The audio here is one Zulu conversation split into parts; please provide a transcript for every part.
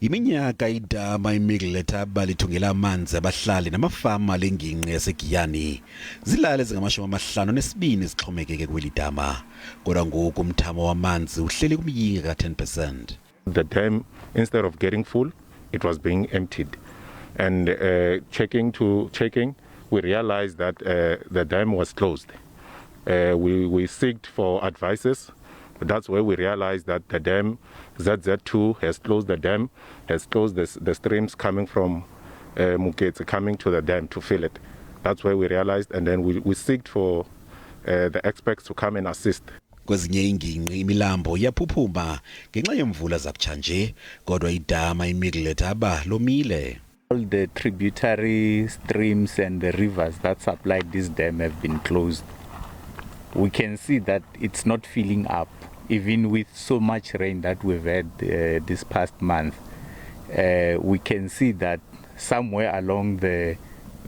Iminyaka idama iMiddle Letaba lithungela amanzi abahlali namafama lengingqi yaseGiyani. Zilali ezingama-52 zixhomekeke kweli dama. Kodwa ngoku umthamo wamanzi uhleli kumyinge ka-10%. The dam, instead of getting full, it was being emptied. And checking to checking, we realized that the dam was closed. We seeked for advices. That's where we realized that the dam, ZZ2, has closed the dam, has closed the streams coming from Mooketsi coming to the dam to fill it. That's where we realized, and then we seeked for the experts to come and assist. Kwezinye ingingqi imilambo iyaphuphuma ngenxa yemvula zakutshanje, kodwa idama iMiddle Letaba lomile. All the tributary streams and the rivers that supply this dam have been closed. We can see that it's not filling up, even with so much rain that we've had this past month. We can see that somewhere along the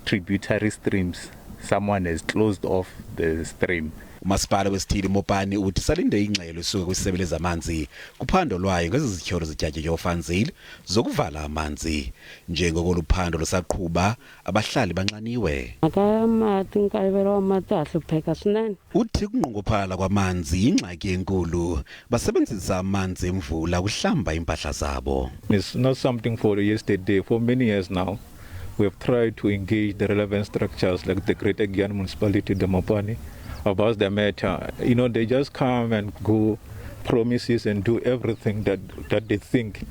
tributary streams, someone has closed off the stream. Umasipala wesithili Mopani uthi salinde ingxelo esuka kwisebe lezamanzi kuphando lwayo ngezi zityholo zityatyekwe uVan Zyl zokuvala amanzi. Njengoko luphando lusaqhuba, abahlali banxaniwe. Mhaka ya mati, nkayivelo wa mati, ha hlupheka swinene. Uthi kunqongophala kwamanzi yingxaki enkulu, basebenzisa amanzi emvula ukuhlamba impahla zabo. It's not something for yesterday. For many years now, we have tried to engage the relevant structures like the Greater Giyani Municipality, the Mopani, about the matter. They just come and go, promises and do everything that they think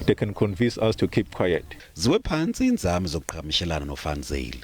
they can convince us to keep quiet. Ziwe phantsi iinzame zokuqhagamshelana noVan Zyl.